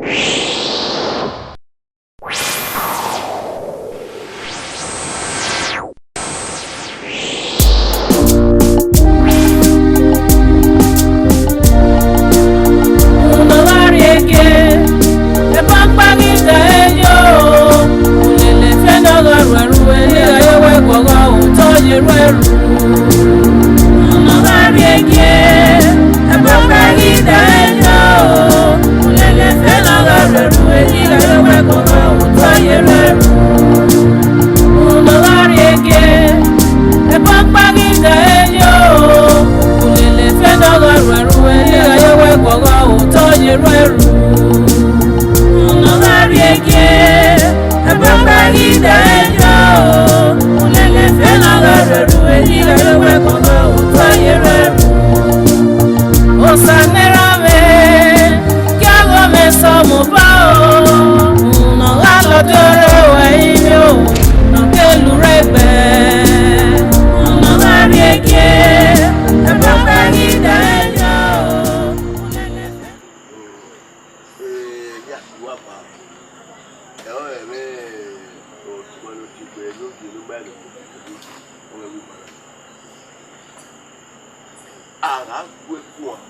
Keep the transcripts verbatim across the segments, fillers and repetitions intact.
Unu gha rrie gie, ebe ọkpa ghi da ẹre yo, ulele ẹfe ne ọ gha ruẹ ruẹ, ne iran ye wẹ guọghọ, otọ ye ruẹ ru. Unu gha rrie gie, ebe ọkpa ghi da ẹre yo, ulele ẹfe ne ọ gha ruẹ ruẹ, ne iran ye wẹ guọghọ, otọ ye ruẹ ru. Unu gha rrie gie, ebe ọkpa ghi da ẹre yo, ulele ẹfe ne ọ gha ruẹ ruẹ, ne iran ye wẹ guọghọ, otọ ye ruẹ ru. Unu gha rrie gie, ebe ọkpa ghi da ẹre yo, ulele ẹfe ne ọ gha ruẹ ruẹ, ne iran ye wẹ guọghọ, otọ ye ruẹ ru. Osa ne erha mwẹ, gie aghọmwẹ sẹ Ọmọba o, unu gha lọdiọre ruẹ ivbi o, ne ọ ke lu rre egbe. Unu gha rrie gie, ebe ọkpa ghi da ẹre yo. Ee, ya si wa ba. Ẹ, ọ, ẹmwẹ, ọ, tuma ne ọ tigbe ne ọ gie ne ọ gba ẹre, ọ ghẹ ru ima. A gha gu ẹre guan,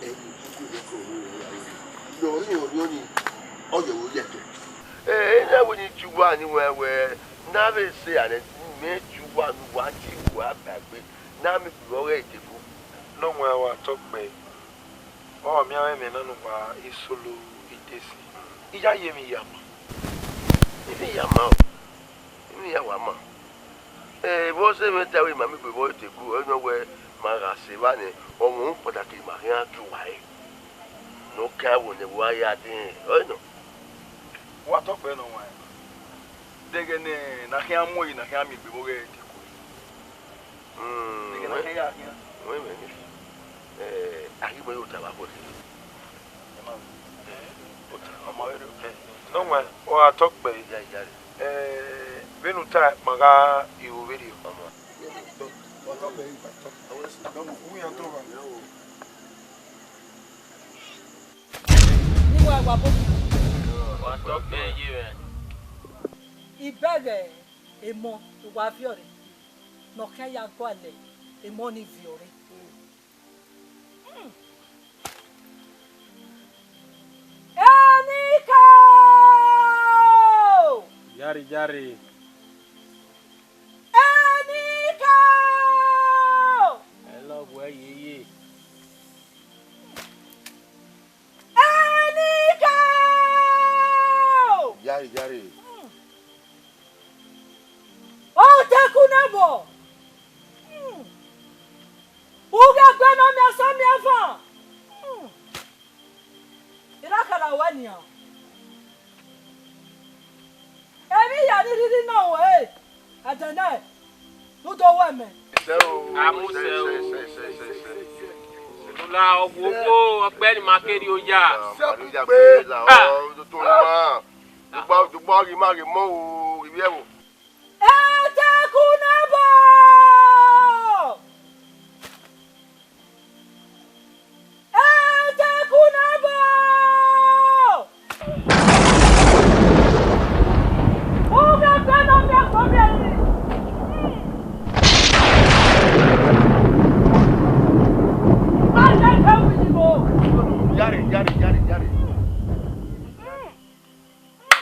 ẹre ne Isuku nẹkẹn ọ ru ẹre ya ru. Ne ọ rhiọn orhiọn nii, ọ yẹ vbe ye ẹtẹ. Ẹ, ena wẹ ne I tie uwa ni wẹ, wẹ, ne a vbe sẹ ane, mẹ tie uwa ne uwa tie uwa ba egbe, ne a miẹn ikpirọ ọghe Eteko. Nọwan, wa tọ kpẹre. Ọ miẹn avbe ẹmwẹ na ne uwa i solo Idesi, I ya ye emwi ya ma. Emwi ya ma o, emwi ya wa ma. Ẹ, vbe ọ sẹ mwẹ ta wẹ ma miẹn ikpirọ ọghe Eteko, ọ nọ wẹ ma gha sẹ evba nẹ, ọmwa kpataki ma khian gie uwa ẹre. Ne ọ kan ẹvbo ne wa ya dẹn, ọ nọ. Wa tọ kpẹre nọwan, deghẹ ne a khian mu ẹre, ne a khian miẹn ikpirọ ọghe Eteko. Deghẹ ne a khian ya khian. Wẹ mẹ ni. Ẹ, a ghi mu ẹre ye ota vbe agbọn. Nọwan, ọ gha tọ kpẹre. Ya, ya. Ẹ, vbene u tae, ma gha ru vberriọ. Ọmọ. Wa tọ kpẹre, wa tọ. Uwẹ ya tọ gha. Ni wa wa bo. Wa tọ kpẹre ye mwẹ. Ibẹghe emọ ne uwa viọ rre, ne ọ khian ya gualọ emọ ni viọ rre. Hmm. Enikaro! Yare, yare. Enikaro! Ẹ lọ gu ẹre yeye. Enikaro! Yare, yare. Hmm. Otekunabo! Hmm. Ughegbe ne ọ miẹn asọn miẹn ọvan. Hmm. Irakara ruẹ nian. Emwi hia ni rhirhi nọ ruẹ, ẹdẹ nẹ, ne u do wẹ mẹ. Amusẹ o. Unu la ọghuọghuo ọkpẹ ne ima ke rrie oya. Dugba, dugba ghi ma ghi mọ o, ghi vbiẹ vbo. Etekunabo! Etekunabo! Ughegbe ne ọ miẹn ọkpọbiẹ yi. Yare, yare, yare, yare.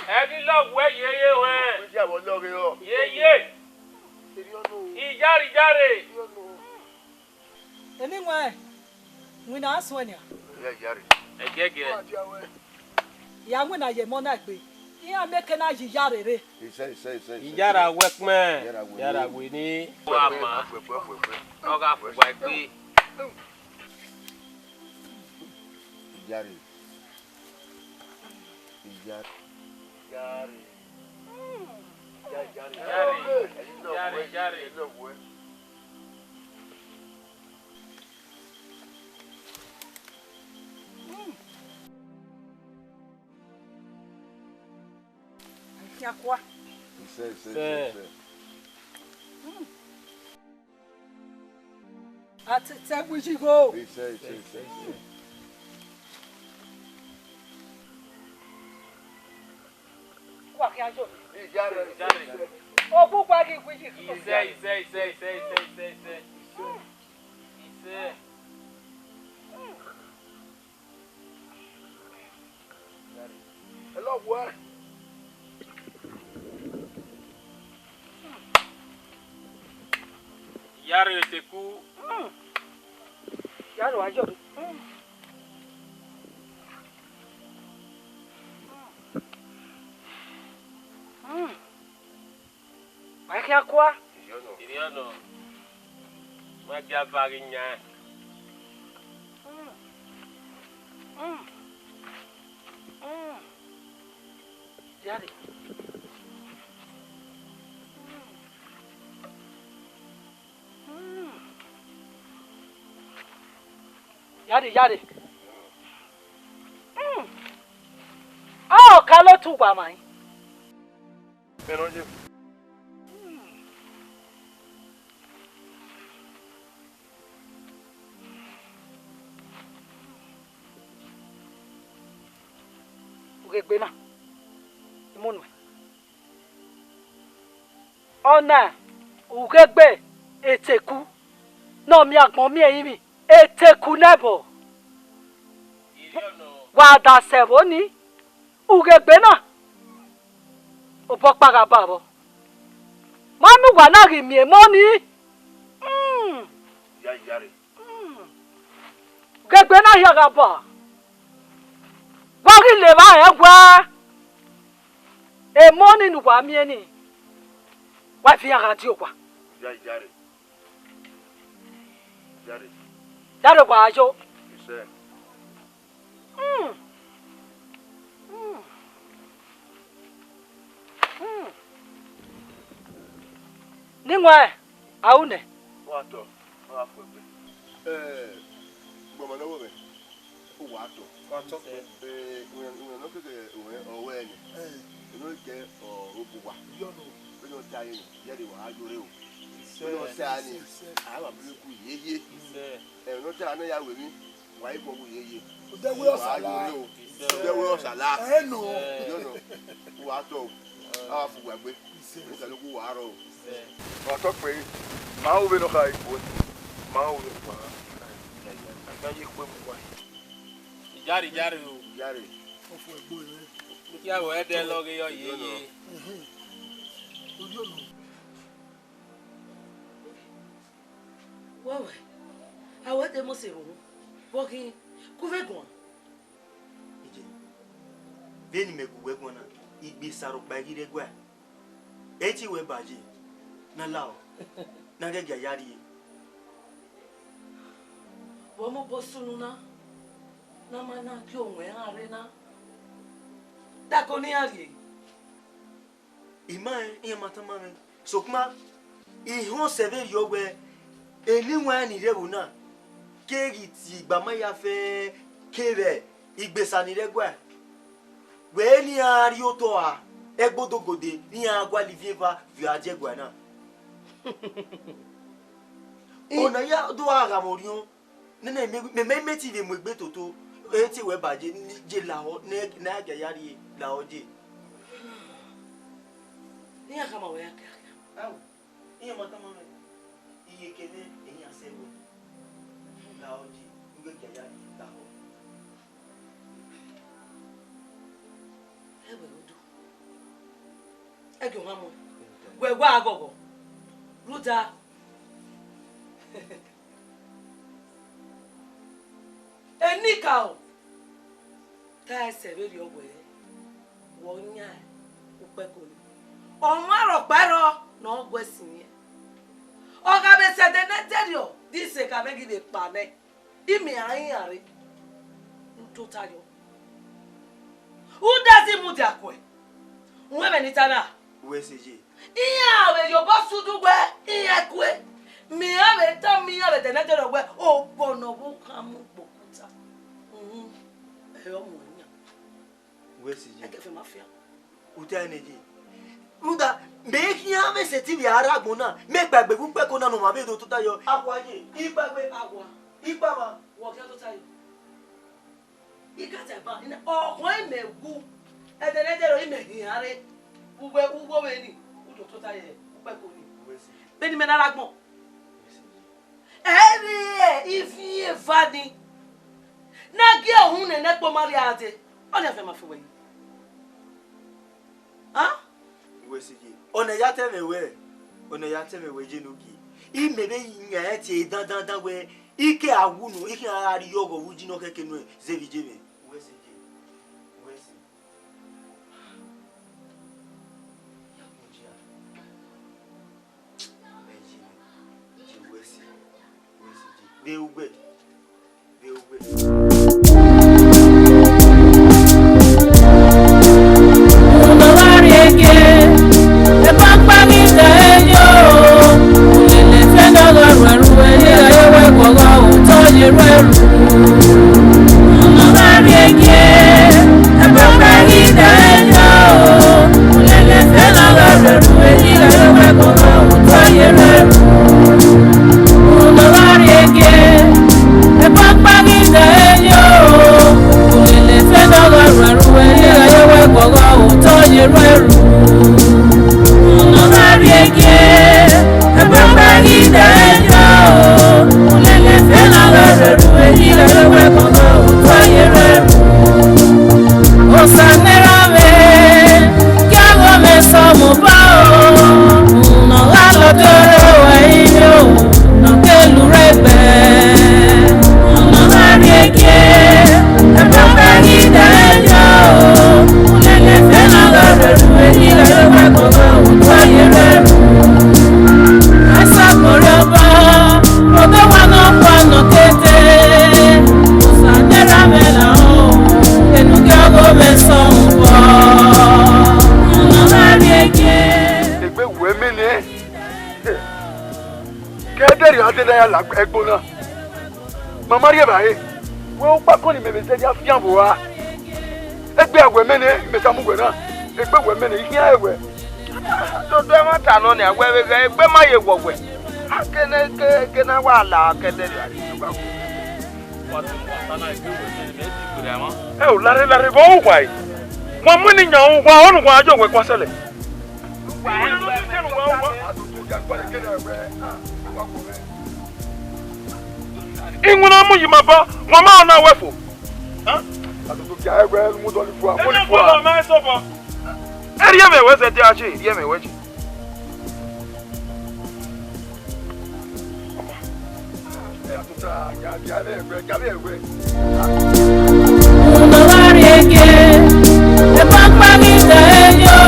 Ẹ ghi lọghọ uwẹ yeye ruẹ. Wẹ ya vbe ọ lọghọ ọ. Yeye. Erriọ nọ. Iyare, iyare. Erriọ nọ. Eni wẹn, winna a suẹn nian. Iyare, iyare. Ẹgẹgẹ. Wa dia wẹ. Ya winna ye emọ na egbe. Iran miẹn eke na ye iyare rre. Isẹ, isẹ, isẹ, isẹ. Iyara wẹ kpẹn. Iyara wẹ ni. Wa ma. Fuẹ, fuẹ, fuẹ, fuẹ. Ọ gha fuwa egbe. Iyare. Iyare. Iyare. Iyare, iyare. Iyare, iyare. Khian kua. Isẹ, isẹ, isẹ, isẹ. A te, te ẹwu yi igho. Isẹ, isẹ, isẹ, isẹ. Khian yo. Iyare. Ogbugba ghi wi yi. Isẹ, isẹ, isẹ, isẹ, isẹ, isẹ, isẹ. Isẹ. Hello, boy. Iyare eteku. Iyare wa yo. Wa khian kua. Iriọnọ. Wa gia va ghi yan. Daddy. Daddy, daddy. Ọ ka lo tu wa mai. Mẹ ne ọ ye. Ughegbe na, I mu nuẹn. Ọna, ughegbe eteku, ne ọ miẹn agbọn miẹn ẹrinmwi, eteku nẹbọ. Wa da sẹ ẹvbo nii. Ughegbe na, obọ ọkpa gha ba vbọ. Ma miẹn uwa na ghi miẹn emọ nii. Mm. Ya iyare. Mm. Ughegbe na hia gha ba. Wa ghi le evba rẹn wẹẹ, emọ nii ne uwa miẹn nii, wa fi iran gha die owa. Ya iyare. Iyare. Iyare wa yo. Isẹ. Mm. Mm. Mm. Ne I wan ẹ, a ru nẹ. Wa tọ, ọ gha fu egbe. Ẹ, ugbọmọ ne ọ vbe mwẹ, u wa tọ. Wa tọ. Ẹ, uwẹ, uwẹ ne ọ kẹkẹ, uwẹ, ọ wẹ nẹ. Ẹ. Ẹ ne ọ kẹ, ọ, ro bu wa. Yọ nọ. Vbene ọ ta ẹre nẹ, iyare wa gha yo rre o. Vbene ọ ta ẹre nẹ, a wa bẹghe ku yeye. Ẹ, vbene ọ ta ẹre nẹ, ya wẹ emwi. Wa i kọ wu yeye. Odẹ wẹ ọsala. Odẹ wẹ ọsala. Ẹ nọ. Yọ nọ. Wa tọ. A wa fu wa gbe. Nika loko wa rọ. Wa tọ kpe. Ma ho vbene ọ kha ikue. Ma ho vbene ọ kha. A gha ye ikue mu wa. Iyare, iyare o. Iyare. Ọfọ ẹgbo rẹ. Mo ti aro ẹdẹ lọghe yọ yeye. Ẹhẹn. Orí ọ̀nà. Wẹwẹ, a wẹ te Mosi vbe unu, vbe ọ ghi ku vbe guan? Iye, vbene imẹ gu wẹ guan na, igbe sa rhọkpa i ghi rre ẹguae. Ẹ i tie wẹ ba ye, ne a lahọ, ne a ghẹ gie a ya rrie. Vbe ọ mobọ sunu na, ne a ma na gie owẹn iran rre na, tako ne iran rrie. I ma rẹn, iran ma tama mwẹ. Sokpan, I họn sẹ vberriọ wẹẹ, eni iwẹn ni rre ẹvbo na, keghi tie igbama ya fẹ kevbe igbe sa ni rre ẹguae. Wẹ ne iran rrie otọ ra, ẹgbodogode ne iran gualọ ivie eva via die ẹguae na. Ọna ya do gha gha mwẹ orhiọn. Nene, mẹ, mẹ, mẹ, mẹ te vbe mu egbe toto, ẹ te wẹ ba je, je lahọ, ne, ne a gie ya rrie lahọ je. Iran khama wẹ ya khian khian. Ao, iran ma tama mwẹ, iye kene, iran sẹ wẹ. Lahọ je, u ghe gie ya rrie lahọ. Ẹ wẹ odu. Ẹ gie ohan mu. Wẹ wa ghọghọ. Rhunmwuda. Enikaro, te a sẹ vberriọ wẹẹ, wẹ ọ yan ukpẹko nii. Ọmwa rhọkpa ẹrọ ne ọ gu ẹse iyẹn. Ọ gha vbe sẹ ẹdẹ ne ẹdẹrriọ, de isẹn ka mwẹ ghi vbe kpa nẹ, imẹ a iran rre. U tota yọ. Udazi mudia kuẹ. Wẹ ẹmwẹ ne I ta na. Wẹ sẹ ye. Iran vbe ye obọ sunu wẹ iran kue. Mẹ iran vbe tama iran vbe ẹdẹ ne ẹdẹrriọ wẹ obọ ne ọ vbe khan mu gbe okuta. Uhun. Ẹ ọ mu iran. Wẹ sẹ ye. Ẹkẹfẹ ma fian. U ta ẹre nẹ ye. Rhunmwuda, mẹ khian vbe sẹtin vbe a rre agbọn na, mẹ kpaegbe vbe ukpẹko na ne ọmwa vbe do tota yọ. Awa ye, ikpaegbe. Awa. Ikpama. Wẹ ọ khian tota yọ. I ka ta ban, ne ọ khuan imẹ wu, ẹdẹ ne ẹdẹrriọ imẹ hian rre. Uwẹ, uwẹ vbe ni, u do tota ye ukpẹko ni. Vbene imẹ na rre agbọn. Ẹ i re ifi eva ni. Na gie uhunmwu nene ẹkpo ma rhie a dee. Ọnii a fian ma fi wẹ yi. Hàn? Uwẹ sẹ ye. Ọna ya tẹ mwẹ wẹ, ọna ya tẹ mwẹ wẹ ye ne ogie. Imẹ vbe yan ẹn tie dandandan wẹ, I ke a wu nọ, I khian gha rrie ọghọ vbe uyi ne ọ khẹke nuẹn zẹ vbe iye mwẹ. Uwẹ sẹ ye. Uwẹ sẹ. Ya kpo jia. Mẹ ye mwẹ. Ye uwẹ sẹ. Uwẹ sẹ ye. Vbe uwẹ. Vbe uwẹ. Unu gha rrie gie, ebe ọkpa ghi da ẹre yo, ulele fẹnẹ ọghe ruẹrhuẹ, ne I gha ye wẹ guọghọ otọ ye ruẹrhu. Unu gha rrie gie, ebe ọkpa ghi da ẹre yo, ulele fẹnẹ ọghe ruẹrhuẹ, ne I gha ye wẹ guọghọ otọ ye ruẹrhu. Unu gha rrie gie, ebe ọkpa ghi da ẹre yo, ulele fẹnẹ ọghe ruẹrhuẹ, ne I gha ye wẹ guọghọ otọ ye ruẹrhu. Unu gha rrie gie, ebe ọkpa ghi da ẹre yo, ulele fẹnẹ ọghe ruẹrhuẹ, ne I gha ye wẹ guọghọ otọ ye ruẹrhu. Osa ne erha mwẹ, gie ọghọ mwẹ sẹ ọmọ obọ o, unu gha lọtọ rre ruẹ iyẹn o, ne ọ ke lu rre egbe. Unu gha rrie gie, ebe ọkpa ghi da ẹre yo, ulele fẹnẹ ọghe ruẹrhuẹ, ne I gha ye wẹ guọghọ otọ ye ruẹrhu. Ẹsọkpọrọ obọ, odẹ owa nọkpa nọ kete, Osa ne erha mwẹ lahọ, enu gie ọghọ mwẹ sẹ ọmọ obọ, unu gha rrie gie. Egbe wẹ mẹ nẹ. Ke ẹdẹrriọ a dee ne a ya la ẹgbo na. Ma ma rhie evbare. Wẹ ukpakọn ni mẹ vbe zẹdẹ a fian vbe ua. Egbe a wẹ mẹ nẹ, mẹ sa mu wẹ na. Egbe wẹ mẹ nẹ, I khian rẹn wẹ. Dodo ẹmwata nọ nia, wẹ vbe ghẹ egbe ma ye wọ wẹ. A kene ke, ke na wa la kẹdẹ rria rre. Ẹ o, larre, larre, vbe ọ ru uwa ẹre? Wa mu eni yan uwa, ọnii uwa yo wẹ kua sẹlẹ. Iwinna mu yi ma bọ, wa ma rẹn ọna wẹ fo. Ẹ rhie mwẹ wẹ zẹdẹ a je, rhie mwẹ wẹ je. Unu gha rrie gie, ebe ọkpa ghi da ẹre yo,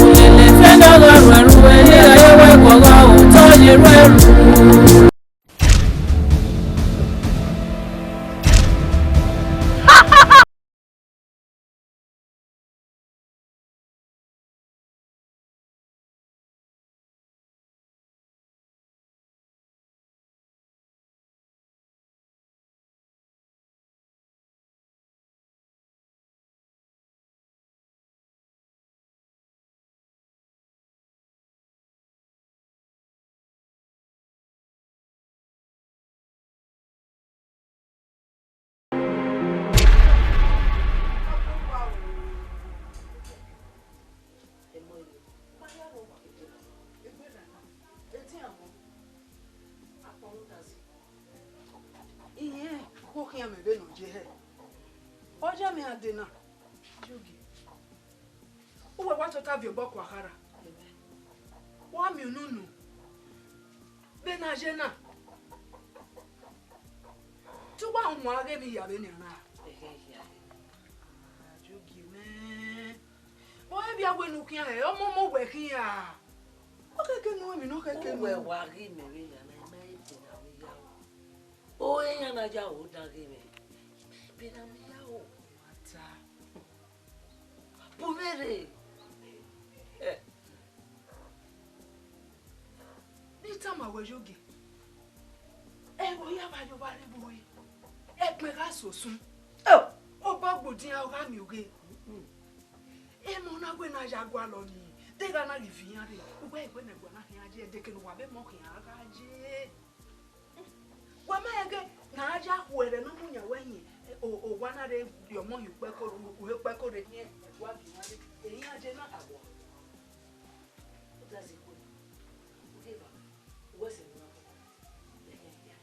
ulele fẹnẹ ọghe ruẹrhuẹ, ne I gha ye wẹ guọghọ otọ ye ruẹrhu. Irẹn, ọ khian mẹ vbene ọ ye hẹ. Ọ ya mẹ a de na. Yogi, uwẹ wa tota viọ obọ kua kharha. Wa miẹn unu nu. Vbene a ye na, te uwa huan ghe emwi hia vbenian na. Ẹghẹ hia. Yogi mwẹ. Vbe ọ i via wẹ ne u khian hẹ, ọmọmọ wẹ khian. Ọ khẹke nu emwi ne ọ khẹke nu. Uwẹ wa ghe imẹ vbe yan na, ima i bena vbe ya o. O, iran na ya o da ghe mwẹ. Ima i bena vbe ya o. Ta. Bu mwẹ rre. Eh. Ne I tama wẹ, Yogi, ẹvbo hia vbe a ye ovba rre vbe ure, ẹkpẹn gha sosun. Oh. Obọ gbe odian ọ gha miẹn oghe. Emọ na wẹ ne a ya gualọ nii, de gha na ghi viọ iran rre, uwẹ i wẹ ne ẹguae na khian ye, ẹdẹ kene uwa vbe mọ khian gha ye. Wa ma rẹn ghe ne a ya khuẹrhẹ ne ọ mu yan wẹ hin, o, owa na rre rhie ọmọ hin ukpẹko, ukpẹko rre khian ẹguae viọ iran rre, ehian ye na awọ. Uwẹ sẹ ne u na koko, ẹghẹ hia.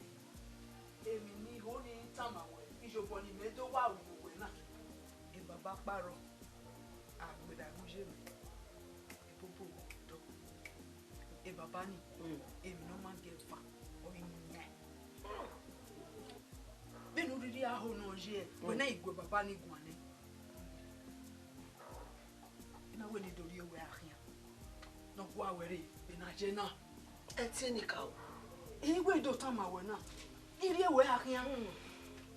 Emwi ne I ho ni tama wẹ, iyobọ ne imẹ do wa ru wẹ na. E baba kparọ, a gberra ẹre ye mwẹ, e bobo dọ. E baba ni, emwi ne ọ ma gie fan, ọ i yan. Vbene u rhirhi a ho ne ọ ye, wẹ na i gu e baba ni guan nẹ. I na wẹ ne I do rhie wẹ a khian. Ne ọ gua wẹ rre vbe ne a ye na. Ẹtin ni ka o. I wẹ do tama wẹ na. I rhie wẹ a khian.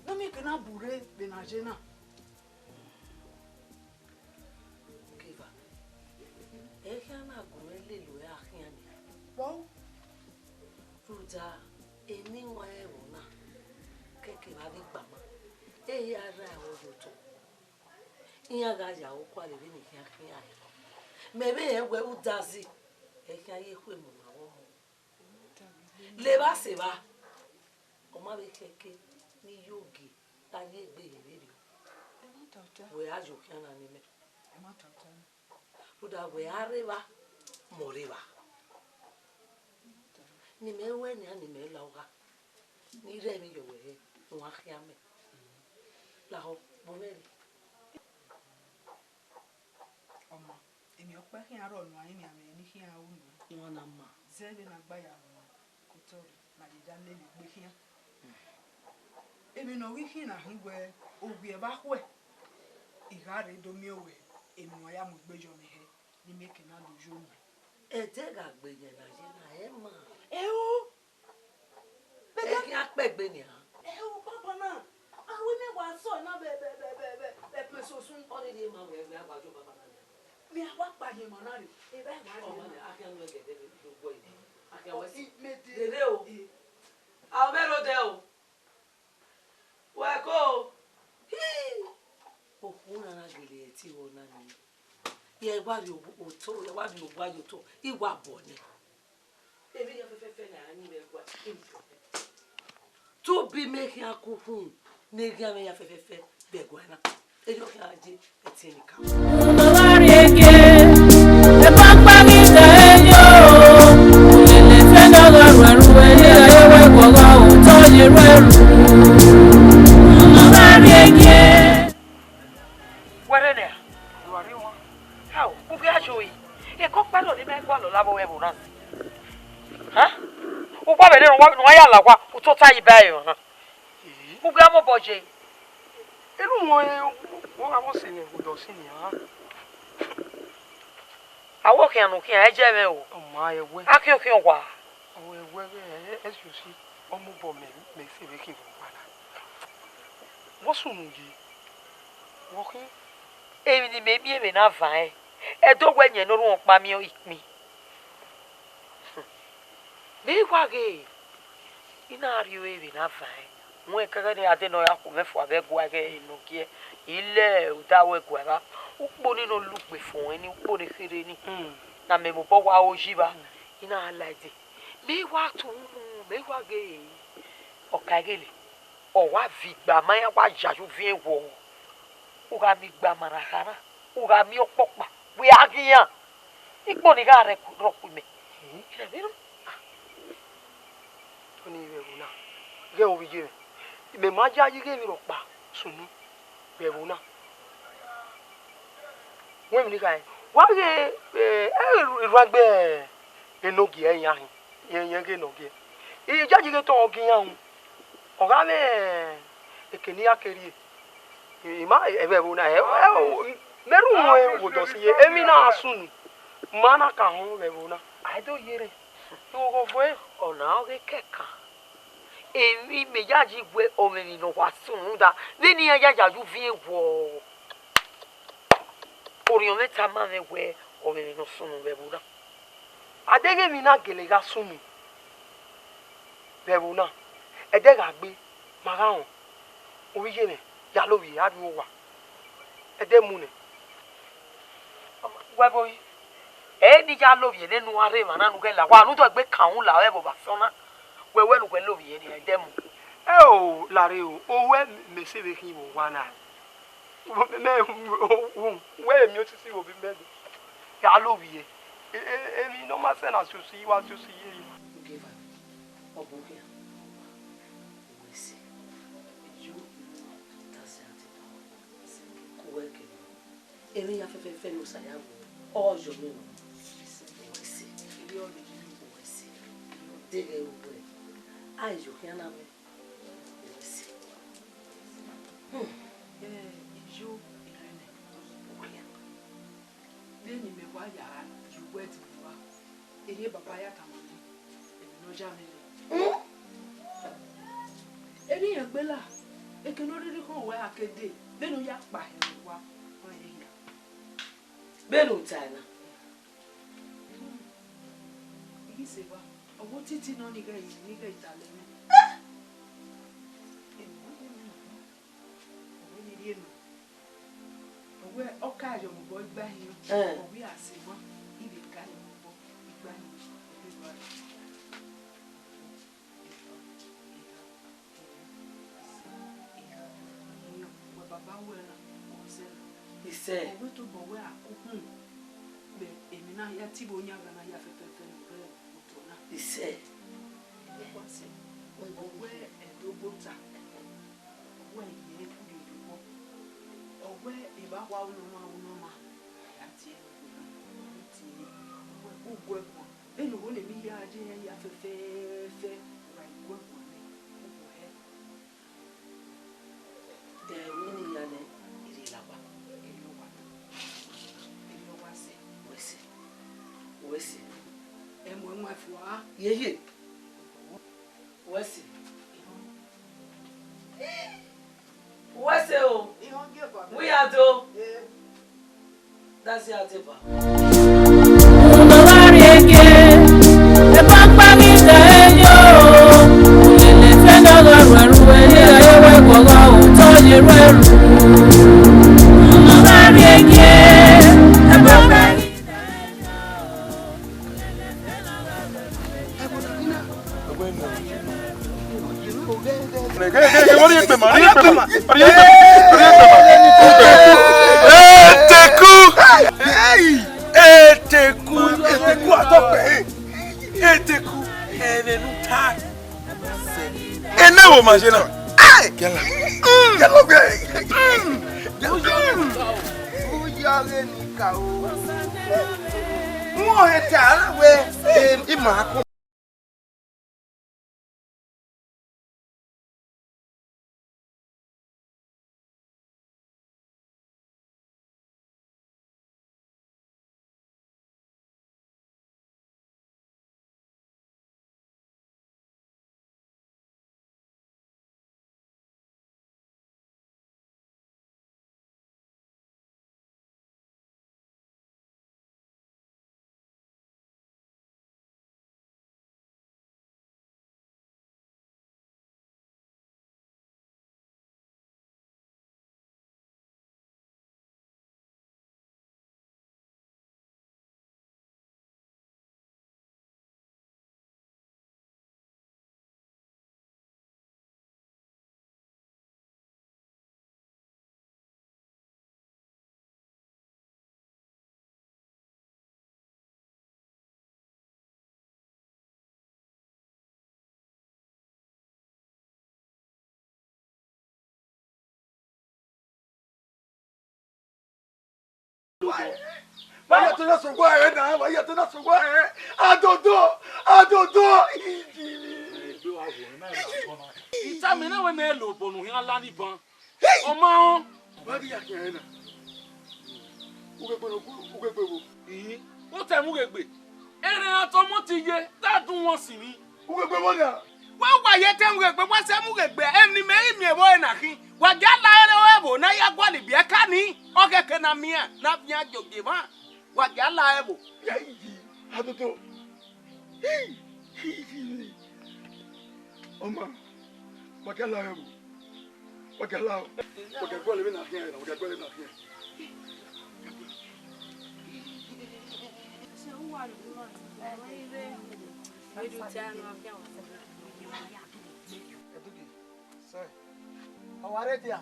Ne ọ miẹn ke na bu rre vbe ne a ye na. Keva, ẹ khian na gu mwẹ lele wẹ a khian nia. Kpọu. Rhunmwuda, eni wan ẹvbo na, kẹkẹ vbe avbe igbama, ehia rra ẹre ye otọ. Iran gha ya okua vbe vbene I khian khian ẹre. Mẹ vbe rẹn wẹ udazi, ẹ khian ye ekhue mu ma vbe ọmọ. Levba sẹ evba, ọ ma vbe khẹke ne I ya ogie, te a ye egbe ye vberriọ. Wẹ a yo khian na ne imẹ. Rhunmwuda wẹ a rre evba, mẹ ọ rre evba. Ne imẹ ruẹ nian ne imẹ la ogha, ne I rre emwi ye owẹ hẹ, ne uwa khian mẹ. Lahọ, bu mwẹ rre. Ọ ma, emwi ọkpa khian rrọọ ne uwa rinmwian mwẹ ne I khian ru nuẹn. Iran na ma. Zẹ vbene a gba ya ru nuẹn, ke otọ rre ne a ye ya lele egbe khian. Emwi ne ọ ghi khin na khin wẹ, ovbi ẹvba khuẹ, I gha rre do miẹn wẹ emwi ne uwa ya mu egbe yọ mwẹ hẹ, ne I miẹn ke na do yo nuẹn. Ẹdẹ gha gbe yẹn na ye na, ẹ ma. Ẹo. Ẹ khian kpẹgbe nian. Ẹo, baba na, a wẹ ne wa sọ na vbe, vbe, vbe, vbe, vbe, vbe ẹpẹn sosun. Ọ ni rhie ma wẹ, wẹ a wa yo baba na nian. Mẹ a wa kpa ye emwa na rre. Eva ẹmwa rhie. Ọ ma nẹ, a khian nu ẹgẹdẹ vbe, vbe ogbọ yi. A khian wẹ si. Mẹ de. Dede o. Eh. A mwẹ rre odẹ o. Wẹ ko. Hi! Okhuo na na gele ẹtin vbe ọna nii. Ye wa rhie otọ, ye wa rhie owa ye otọ, I wa bọ nẹ. Emwi hia fẹfẹfẹ ne a ya yin vbe ẹguae, I mu. Tobi mẹ khian kukhun ne eghian mwẹ hia fẹfẹfẹ vbe ẹguae na. Erriọ khian je ẹtin ni ka. Unu gha rrie gie, eva kpa ghi da eyo. Ulele fẹ ne ọ gha ruẹ ruẹ, ne iran ye wẹ wẹ ọghe otọ ye ruẹ ru. Unu gha rrie gie. Wẹ rre nẹ? Wa rrie wan. Ao, u ghi a yo yi. Eko kpẹlọ ne imẹ gualọ la vbe ẹvbo na. Ha? Uwa vbe rre ne uwa, ne uwa ya la owa, u tota yi ba ẹre ọna. Ee. U ghi a mobọ ye. Erhunmwu ọnrẹn, u gha vbe sẹ ne ẹvbo dọ sin nian. Awọ khian ne u khian, ẹ jẹ mwẹ o. Ọ ma ẹwẹ. A khian khian owa. Ọ ẹwẹ ghẹ, ẹ, ẹ si osi, ọ mobọ mẹ, mẹ sẹ vbe khian vbe owa na. Vbọ sunu ye? Vbọ khin? Emwi ne imẹ miẹn vbe na van ẹn, ẹdẹ owẹ yẹn ne orhuọn ọkpa miẹn ikpin. Mẹ i wa ghe, I na rrie ore vbe na van ẹn. Wẹ kẹghẹ ne a de ne ọ ya khu mwẹ fua vbe ẹguae ẹghẹ enọgie, I lẹ odaro ẹguae evba. Ukpo ni ne ọ lugbe fo ẹn ni, ukpo ne kherhe ni. Hmm. Ne a mẹ mobọ wa ro yi evba. Hmm. I na la ẹdẹ. Mẹ i wa tu unu, mẹ i wa ghe. Ọ ka gele, ọ wa viọ igbama iran wa yayi uviẹn wọ. U gha miẹn igbama ne a kha na, u gha miẹn ọkpọkpa, wẹ a ghi iran. Ikpo ni gha rre rọ ku imẹ. Hmm. Ina vbe ru. Ọni vbe ẹvbo na, ghẹ ovbi iye mwẹ. Mẹ ma yayi ghe emwi rhọkpa sunu vbe ẹvbo na. Wẹ emwi ni khae, wa ghe, eh, eh, erhuanegbe enogie iran hin, irẹn, irẹn ghe ne ọ gie. I yayi ghe te ọ gie iran ru, ọ gha mwẹ eke ne iran ke rrie. I ma, ẹvbo ẹvbo na, ẹ, ẹ, mẹ rhunmwuda odọ si ye, emwi na sunu, ma na ka họn vbe ẹvbo na. A i do yerre, ighọghọ vuẹ. Ọna ọghe kẹkan, emwi mẹ yayi wẹ ọ mwẹ emwi ne ọ wa sunu rhunmwuda vbene iran ya yayi uviẹn wọ. Orhiọn mwẹ tama mwẹ wẹ ọ mwẹ emwi ne ọ sunu vbe ẹvbo na. A deghẹ emwi na gele gha sunu vbe ẹvbo na, ẹdẹ gha gbe, ma gha rẹn, ovbi iye mwẹ, ya lovbiẹ, a rrie owa, ẹdẹ mu nẹ. Wẹ ẹvbo yi, ẹ ne I ya lovbiẹ nẹ ne u gha rre emwa na ne u ghẹ la owa, ne u do egbe kan ru la ẹvbo vbe asọn na, wẹ wẹ ne u ghẹ lovbiẹ nian, ẹdẹ mu. Ẹ o, Lare o, owẹ mẹ sẹ vbe khin vbe owa na. Mẹ, wẹ miẹn osisi vbe obọ imẹ, ya lovbiẹ. E-, e-, emwi ne ọ ma sẹ na sosi, I wa sosi ye. Give am. Ọ bu khian. Wẹ sẹ. Yo, that's it. Ku wẹ ke. Emwi hia fẹfẹfẹ ne Osa ya ru, ọ yọ mwẹ nọ. Wẹ sẹ. Wẹ sẹ. Deghẹ ruẹ. A yo khian na mwẹ. Wẹ sẹ. Hmm. Eh, iyo, Irene. Okhian. Vbene imẹ wa ya ye uwẹ ẹdẹ ne uwa, erriọ baba ya tama mwẹ, emwi ne ọ ya mwẹ rre. Hmm? Erriọ iran gbela, eke ne ọ rhirhi khọn uwa a ke dee, vbene u ya kpa hẹ vbe uwa, ọ rre hia. Vbene u tae na. Hmm. I ghi sẹ evba, ọ wẹ otiti nọ ne I ghẹ, ne I ghẹ talẹ mwẹ. Emwi ne ọ ye mwẹ nọ. Ọ wẹ ne I rhie nọ. Ọ wẹ ọ ka ye ọmọ obọ igba hin. Eh. Ọ wẹ a sẹ emwa, I vbe ka ye ọmọ obọ igba hin. Ọ wẹ ba, eha, eha, eha, eha, eha, eha, wẹ baba wẹ na, wẹ sẹ na. Isẹ. Ọ wẹ tobọ wẹ a ku khun. Vbe emwi na hia, te vbe oyan gha na hia fẹfẹfẹ ne ọ rre otọ na. Isẹ. Ọ wẹ sẹ. Ọ wẹ ẹdẹ ogbota. Ọ wẹ iye rhie ye obọ. Ọ wẹ evba wa unu ọmwa, unu ọmwa, a ya tie ẹre, a ya tie ẹre. Ọ wẹ u gu ẹre guan. Vbene uwẹ ne emwi hia ye hia fẹfẹfẹ, wa i gu ẹre guan nẹ, u gu hẹ. Ẹ, vbene I ya nẹ, I rhie la owa. Erriọ owa, erriọ owa sẹ. Wẹ sẹ. Wẹ sẹ. Ẹ mu ẹwaẹn fua. Yeye. Wẹ sẹ. Wẹ sẹ o. Wẹ ya do. That's it, Adeba. Unu ma rrie gie, ẹ ma kpa ghi da ẹyọ. Ulele fẹnẹ ọghe ruẹrhuẹ, ne iran ye wẹ guọghọ, otọ ye ruẹrhu. Unu ma rrie gie, ẹ ma kpa ghi da ẹyọ. Eteku! Eteku! Eteku atọkpẹ! Eteku! Ẹmwẹ ne u ta. Ena wo ma je na. Ai! Yala. Mm. Yala gbe. Mm. Yala. Mm. Uya ghe ni ka o. Mo he ta ara we, eh, ima ko. Wa ya te na sẹ owa ẹre na, wa ya te na sẹ owa ẹre. Adodo, adodo. I tama mwẹ na wẹ mẹ lobọ ne u khian la ni ban. Ọ ma rẹn. Wa ghi ya khian ẹre na. Ughegbe ne okhuo, ughegbe vbo? Ii, vbọtẹ mu ughegbe? Erhẹn, a tọ ọmọ ti ye, te a dun wọn sin ni. Ughegbe vbo nia? Wa wa ye te mu ughegbe, wa sẹ mu ughegbe, emwi ne imẹ i miẹn vbe ọre na khin. Wa gia la ẹre ẹvbo ne a ya gualọ ibiẹka ni, ọ khẹke ne a miẹn, ne a fian jogie emwa. Wa gia la ẹvbo. Ya iyi, adodo. Hi, hi, hi, hi. Ọ ma, wa gia la ẹvbo. Wa gia la o. Wa gia gualọ vbene a khian, wa gia gualọ vbene a khian. Ẹdugbe, sẹ, ọ wa rre dia?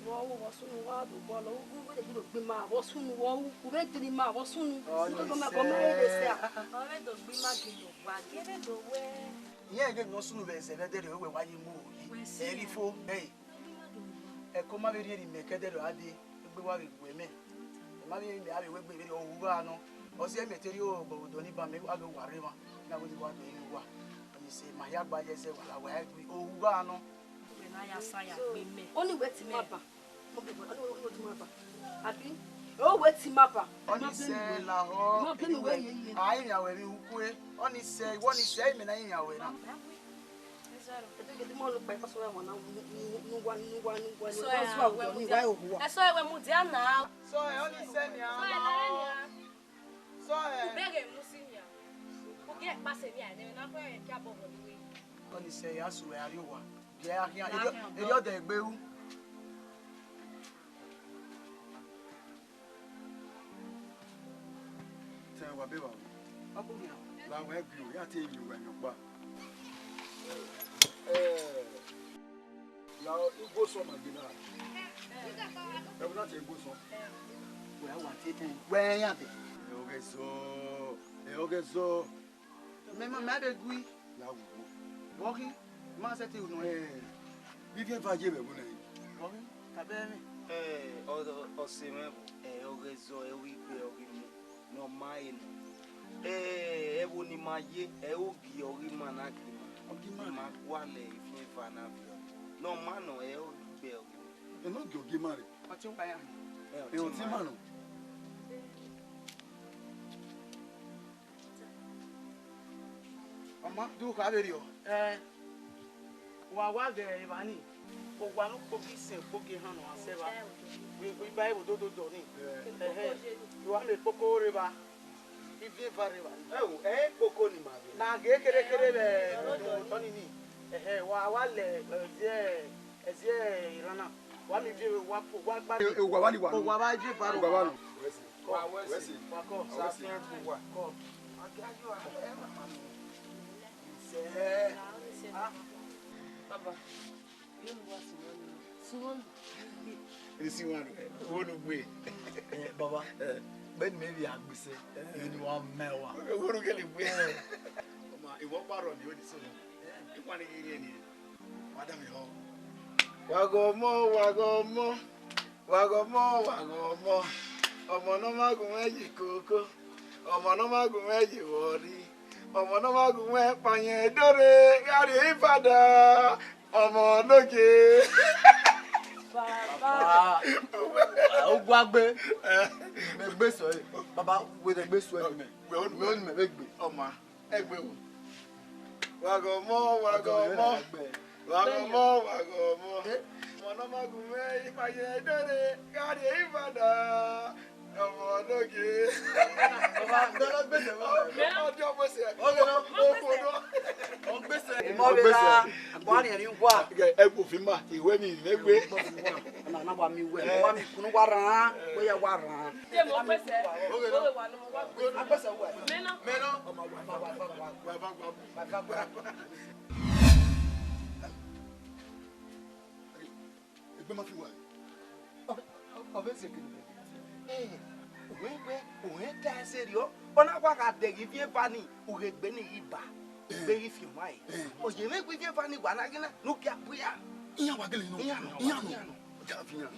Vbe ọ ru vbe ọ sunu, wa do bọlọ, u vbe do gbe ima, vbe ọ sunu, vbe ọ ru, u vbe diri ima, vbe ọ sunu. Ọ ni sẹ. Ọ vbe do gbe ima gele owa, gele do wẹ. Iran ghe ne ọ sunu vbe ẹzẹ vbe ẹdẹrriọ, wẹ wa ye mu oro ye. Wẹ sẹ. Ẹ ghi fo, ẹ. Ẹko ma vbe rhie ne imẹ ke ẹdẹrriọ a dee, egbe wa vbe gu mẹ. Ẹ ma vbe rhie ne imẹ a vbe wegbe vberriọ, ohu gha nọ. Ọ si ẹmwẹ te rhie obọ vbe odọ ni ba mẹ, wa ghe owa rre emwa, na wẹ ne wa do yin owa. Ọ ni sẹ, ma hia gba ye ẹzẹ wa la, wa gui, ohu gha nọ. Wẹ na ya sa ya gbe mẹ. Ọni wẹ ti ma ba. Mo bi wẹ, ọni wẹ ti ma ba. Abi? O wẹ ti ma ba. Ọni sẹ lahọ, ọni wẹ, a rinmwian wẹ vbe ukue. Ọni sẹ, iwọ ni sẹ, imẹ na rinmwian wẹ na. Ẹsọ ẹre wẹ mudia na. Sọ ẹ, ọni sẹ nian. Sọ ẹ, ọni sẹ nian. Sọ ẹ. Ubeghe mu si nian. Ugie kpase nian, ne na khuẹ kia bọbọ ni wẹ. Ọni sẹ ya su ẹ, a rrie owa. Gie a khian, erriọ, erriọ dẹ egbe ru. Tẹ wa be vba. Ọ bu khian. La wẹ gbe o, ya te yin uwa nọkpa. Eh, la igbo sọ ma gbe na. Ẹ bu na te igbo sọ. Wẹ a wa te tẹn. Wẹ yan dẹ. Ẹ ọghe zọ. Ẹ ọghe zọ. Mẹ ma, mẹ a vbe gui. Ya wu. Vbọ khin, ma sẹtin unu ẹn. Eh, vbe iviẹn eva ye vbe ẹvbo nẹ? Vbọ khin, ka bẹrẹ mwẹ. Eh, ọ, ọ, ọse mwẹ vbo, ẹ ọghe zọ, ẹ ọghe igbe, ẹ ọghe imẹ, ne ọ ma re nọ. Eh, ẹvbo ne ima ye, ẹ ogie ọghe ima na gie ima. Ọghe ima. Ima gualọ iviẹn eva na viọ. Ne ọ ma nọ, ẹ ogie igbe, ẹ ọghe imẹ. Ẹ ne ogie ọghe ima rre. Ọtẹn ọkpa ya. Eh, ẹ ọtẹn ọtẹn ima ima nọ. Ọ ma do kha vberriọ. Ẹ, wa wa ghẹ evba ni, owa ne ukpogi sẹ ukpogi ehan ne ọ sẹ evba. Iba ẹvbo dododo ni. Ẹhẹ, wa mẹ ekpoko rre evba, iviẹn eva rre evba ni. Ẹ o, ẹ i ekpoko ni ma vbe. Na ghe kerekere vbe ọni ni. Ẹhẹ, wa wa lẹ ẹziẹ, ẹziẹ erhan na. Wa mẹ iviẹn wa kpo, wa gba. E, e, owa wa ni wa. Owa wa iviẹn eva rre. Owa wa nọ. Wa wẹ ẹse. Wa kọ. Sa fian ku wa. Kọ. Baba, ye mu wa suwọ ni. Suwọ ni. Esi wa ru, wo nu gbe. Eh, baba, eh, beni me vbe a gbese, eh, ni wa mẹ wa. Wo nu gele gbe. Eh. Ọma, ìwọ parọ ni o ni so. Eh, ipa ni ghi rhie ni. Wa da mi họ. Wa ghe ọmọ, wa ghe ọmọ, wa ghe ọmọ, wa ghe ọmọ. Ọmọ ne ọ ma gu mwẹ ye koko, ọmọ ne ọ ma gu mwẹ ye vbọrri, ọmọ ne ọ ma gu mwẹ kpanyẹ dore, gha rrie ifada, ọmọ nogie. Baba. Uguagbe. Eh. Mẹ gbe sẹ ọre. Baba, wẹ gbe sẹ ọre mẹ. Wẹ onu mẹ vbe gbe. Ọma. Ẹgbẹvbo. Wa ghe ọmọ, wa ghe ọmọ. Wa ghe ọmọ, wa ghe ọmọ. Ọmọ ne ọ ma gu mwẹ, ima ye dore, gha rrie ifada. Ọmọ nogie. Ọmọ ọdọ gbese. Ọghe nọ, okhuo nọ. Ọ gbese. Imọ vbe ra, akpọ ariẹn rin wa. Ẹgbẹvbo fi ma, iwẹ ni ne gbe. Na, na wa mi wẹ, wa mi kunu wa ran, wẹ ya wa ran. Te mo pese. Oge no. Oge wa no mo wa gbe. A pese wẹ. Me no. Me no. Wa va, wa va, wa va, wa va. Egbe ma fi wa. Ọ, ọ, ọ vbe sẹ kene. Eh, wẹ, wẹ, wẹ da ẹse rriọ. Ọ na wa gha dẹghe ivbi eva ni, ughe egbe ni ghi ba. Eh. Egbe ghi fian ọmwa ẹre. Eh. Ọ ye mwẹ egbe ivbi eva ni wa na ghi na, ne u gia bu ya. Iran wa gele nọ. Iran nọ, iran nọ, iran nọ. Ọ ja fi iran.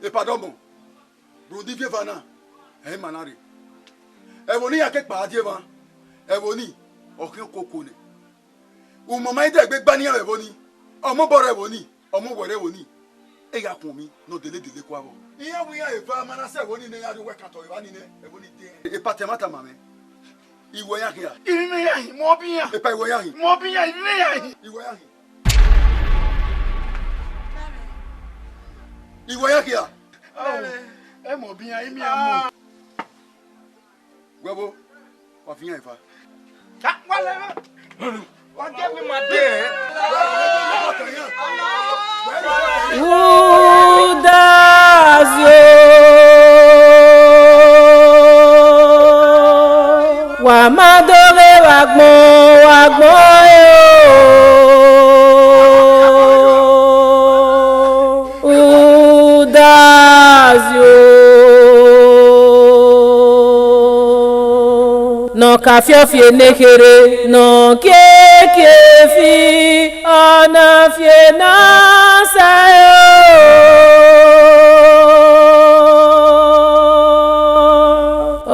Epa dọmọ, rhunmwuda ivbi eva na, ẹ i ma na rre. Ẹvbo ne iran ke kpa die emwa, ẹvbo ni, ọ khian okoko nẹ. Umama i dẹgbe gba ne iran vbe ẹvbo ni, ọ mobọ rre ẹvbo ni, ọ mu owẹ rre ẹvbo ni. E gha khuọnmwi ne ọ dele dele kua vbọ. Iran wẹ iran eva ma na sẹ ẹvbo ni nẹ, iran rhie owẹ kan tọ evba ni nẹ, ẹvbo ni de. Epa te ma tama mwẹ. Iwẹ ya khian. Ivbi mwẹ ya hin, mọ bi iran. Epa iwẹ ya hin. Mọ bi iran, ivbi mwẹ ya hin. Iwẹ ya hin. Iwẹ ya khian. Ẹ mọ bi iran, imi a mu. Wẹ vbo, wa fi iran eva. Wa lẹ vbe. Wa gie wẹ ma de. Udazo. Wa ma do vbe vbe agbọn, vbe agbọn e o. Ka fiọfiẹ ne kherhe nọ kiekie fi, ọ na fiẹ na sa o.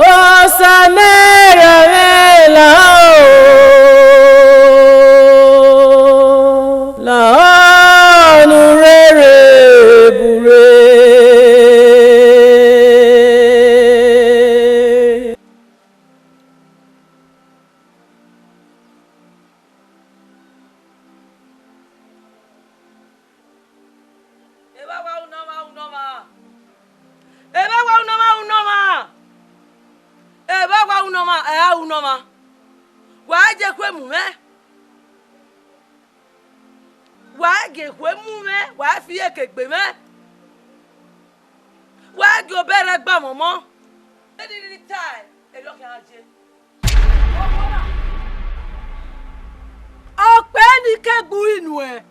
Osa mwẹ rhọnmwẹ la o, la ọnu rere bure. Evba wa ru nọ ọmwa, ru nọ ọmwa. Evba wa ru nọ ọmwa, ru nọ ọmwa. Evba wa ru nọ ọmwa, ẹ ra ru nọ ọmwa. Wa i je khuemu mwẹ. Wa i gie khuemu mwẹ, wa i fi iyeke gbe mwẹ. Wa i gie obọ ẹre gba mwẹ ọmọ. Eni rhirhi tae, erriọ khian ye. Okpẹ ni ke gbe uri nuẹn,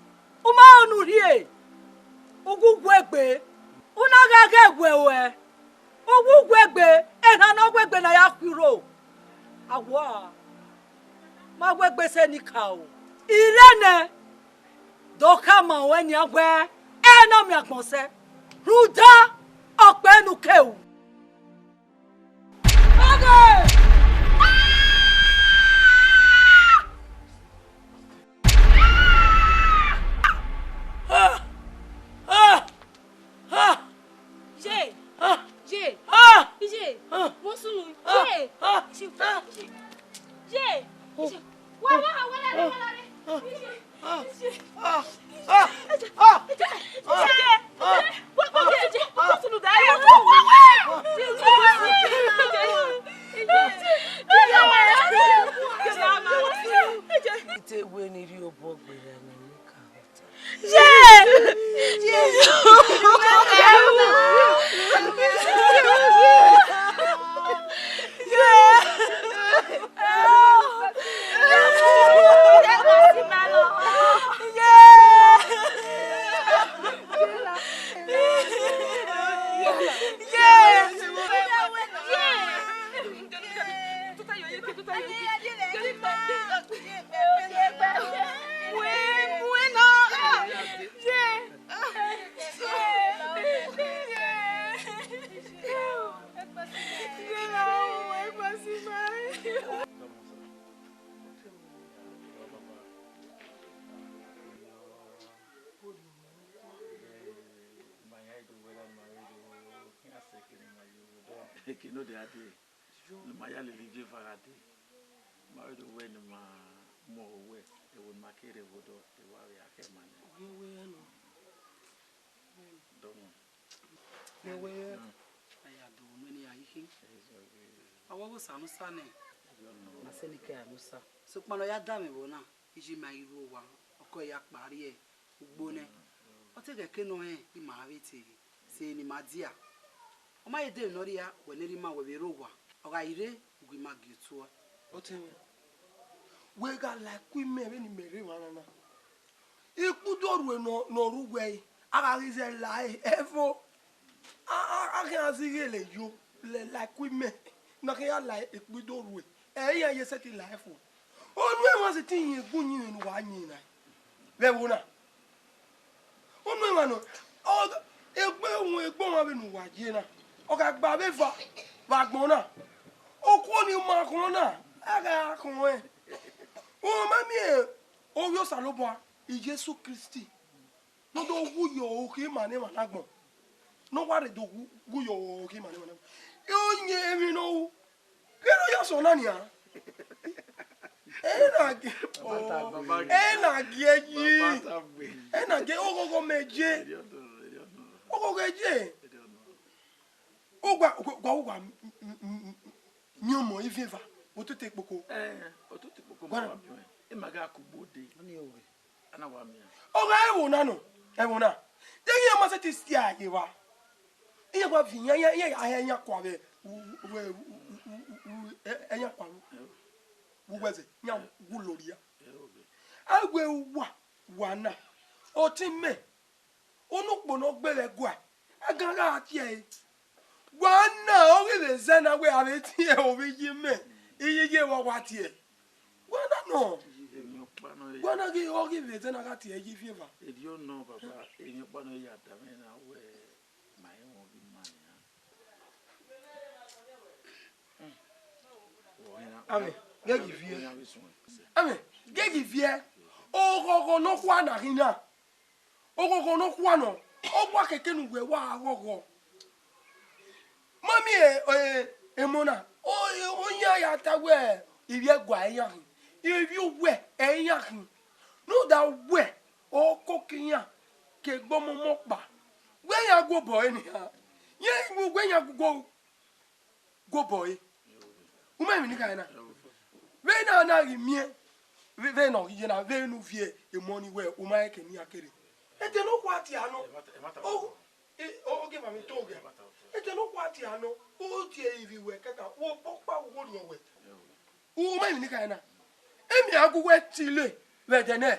u ma rẹn ne u rhie, u gu wegbe, u na gha ghẹ wẹ ruẹ, u gu wegbe, erhan ne ọ wegbe ne a ya khuirho. Awa, ma wegbe sẹ ne I ka o. I re nẹ, do khama ruẹ nian wẹẹ, ẹ i na miẹn agbọn sẹ, rhunmwuda ọkpẹ ne u ke ru. Ye! Ye! Ye! Mo sunu! Ye! Ye! Ye! Wa, wa, wa lare, wa lare! Ite wẹ ne I rhie obọ gberra ne I ka họta. Ye! Ye! Eke ne ọ dia dee, ne ima ya lele ivie eva gha dee, ma vbe do wẹ ne ima mu ọghe uwẹ, ẹvbo ne ima ke rre vbe odọ, evba vbe a khẹ ma nẹ. Dọmọ. Vbe wẹ a ya do unu ne a yi khin. Ọ wẹ ọghe Osa ne u sa nẹ. Ma sẹ ne I ke a ne u sa. Sokpan ne ọ ya da mwẹ vbọ na, iye ima i ru owa, ọkọ ya kpa rrie ugbo nẹ. Ọ te ghẹ ke nọ rẹn ne ima vbe te sẹ ne ima dia. Ọ ma ye de emwi ne ọ rhia, wẹ ne erha ima wẹ vbe rre owa, ọ gha i rre, u ghi ma gie otuẹ. Ọtẹn mwẹ, wẹ gha la ẹko imẹ vbene imẹ rre emwa na na. Ikpẹdẹ orhue ne ọ, ne ọ rre uwẹ ẹre, a gha ghi zẹ la ẹre, ẹvo. A, a, a khian zẹ ighele yo, la, la ẹko imẹ, ne a khian ya la ikpẹdẹ orhue, ẹ i iran ye sẹtin la ẹre fo. Ọnii emwa sẹtin yin gun yin vbene uwa yin na, vbe ẹvbo na. Ọnii emwa nọ, ọ, egbe wọn, egbe ọmwa vbene uwa ye na, ọ gha gba vbe eva vbe agbọn na, okhuo ni ma khọn na, a gha khọn ẹn. U ma miẹn Ovbi Osanobua, Jesu Kristi, ne ọ do wu yọ okhuo ima ne emwa na agbọn, ne ọ wa rhe do wu, wu yọ okhuo ima ne emwa na agbọn. Ọyẹn emwi ne ọ ru, kherhe ọ ya sẹ ọna nian. Ẹ na gie, ẹ na gie yi. Ẹ na gie oghọghọ mẹ je. Oghọghọ je. Uwa, uwa, uwa, uwa, miẹn ọmọ ivie eva, otete ikpoko. Ẹ, otete ikpoko ma wa miẹn. Ima gha kugbo dee. Ọ gha ẹvbo na nọ, ẹvbo na. Deghẹ iran ma sẹtin si a ye evba, iran wa viọ iran, iran, iran ya hẹ iran kua vbe u, u, u, u, u, u, ẹ, ẹ, iran kua vbe uwu ẹzẹ, iran wu lọrria. A wẹ uwa, wa na, ọtẹn mẹ, unu ukpo ne ọ gbe vbe ẹguae, a gan gha tie ẹre. Wa na, ọ ghi vbe zẹ na wẹ a vbe tie ovbi iye mẹ. Iye iye vbe ọ wa tie? Wẹ na nọ. Emwi ọkpa nọ ya. Wẹ na ghi ọ ghi vbe ẹzẹ na gha tie iye ivie eva. Erriọ nọ, baba, emwi ọkpa nọ ya da mwẹ na wẹ ma rẹn emwa ghi ma nian. Amẹ, ghẹ ghi viẹ. Amẹ, ghẹ ghi viẹ. Oghọghọ nọkhua na ghi na. Oghọghọ nọkhua nọ, ọ wa kẹkẹ ne uwẹ wa ghọghọ. Ma miẹn, eh, emọ na, ọ, ọ yan ya ta wẹ, ivbi ẹguae iran khin, ivbi uwẹ ẹ iran khin. Rhunmwuda wẹ, ọ koko iran ke egbe ọmọmọ kpa. Wẹ iran gu obọ ẹre nian, rẹn wẹ iran gu, gu obọ ẹre. U ma emwi ne I kha na? Vbene a na ghi miẹn, vbe, vbene ọ ghi ye na, vbene u viẹ emọ ni wẹ, u ma rẹn ke ne iran kere. Ẹdẹ nọkhua tie nọ. Ọ, e, ọ, ọ ghi ma mi to ghe. Ẹdẹ nọkhua tie nọ, u tie ivbi wẹ kẹkan, u obọ ọkpa, u orhiọn wẹ. U ma emwi ne I kha na? Emwi a gu wẹ tile vbe ẹdẹ nẹ.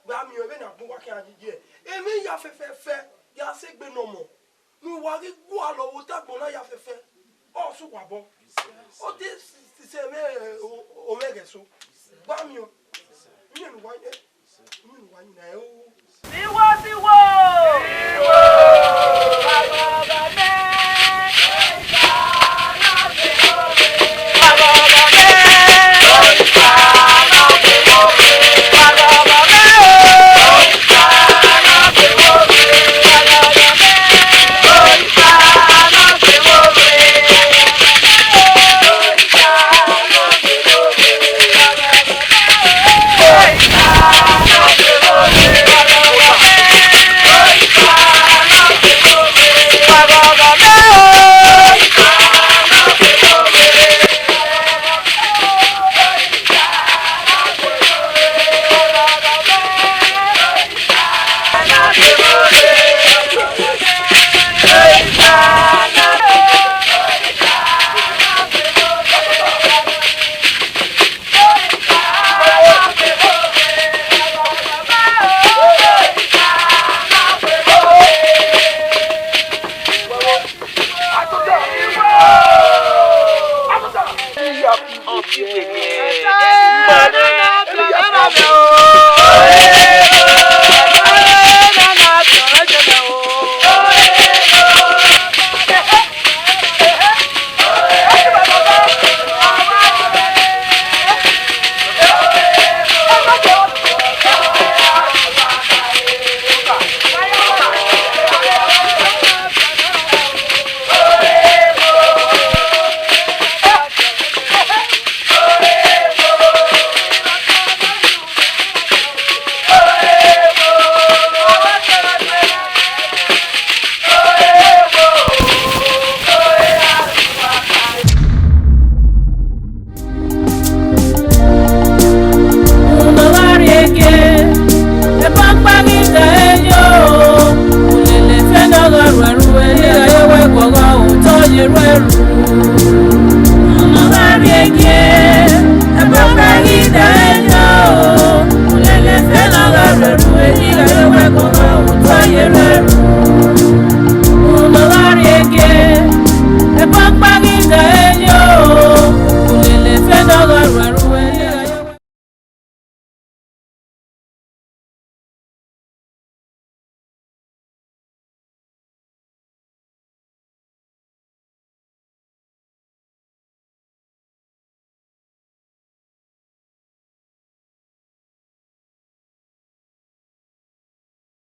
Gba miẹn vbene a bun wa khian yi ye. Emwi ya fẹfẹfẹ, ya sẹ egbe ne ọmọ. Ne uwa ghi gualọ vbe otọ agbọn na ya fẹfẹ, ọ sẹ uwa obọ. Ọ te sẹ mwẹ, o, o mwẹ ẹghẹ eso. Gba miẹn, miẹn ne uwa, miẹn ne uwa yin na, ẹ o. Siwo, siwo! Siwo! Baba, baba, Unu gha rrie gie, ebe ọkpa ghi da ẹre yo, ulele fẹnẹ ọ gha ru ẹre ru, eni gha ye wẹ guọghọ, otọ ye ru ẹre ru. Unu gha rrie gie, ebe ọkpa ghi da ẹre yo, ulele fẹnẹ ọ gha ru ẹre ru, eni gha ye wẹ guọghọ.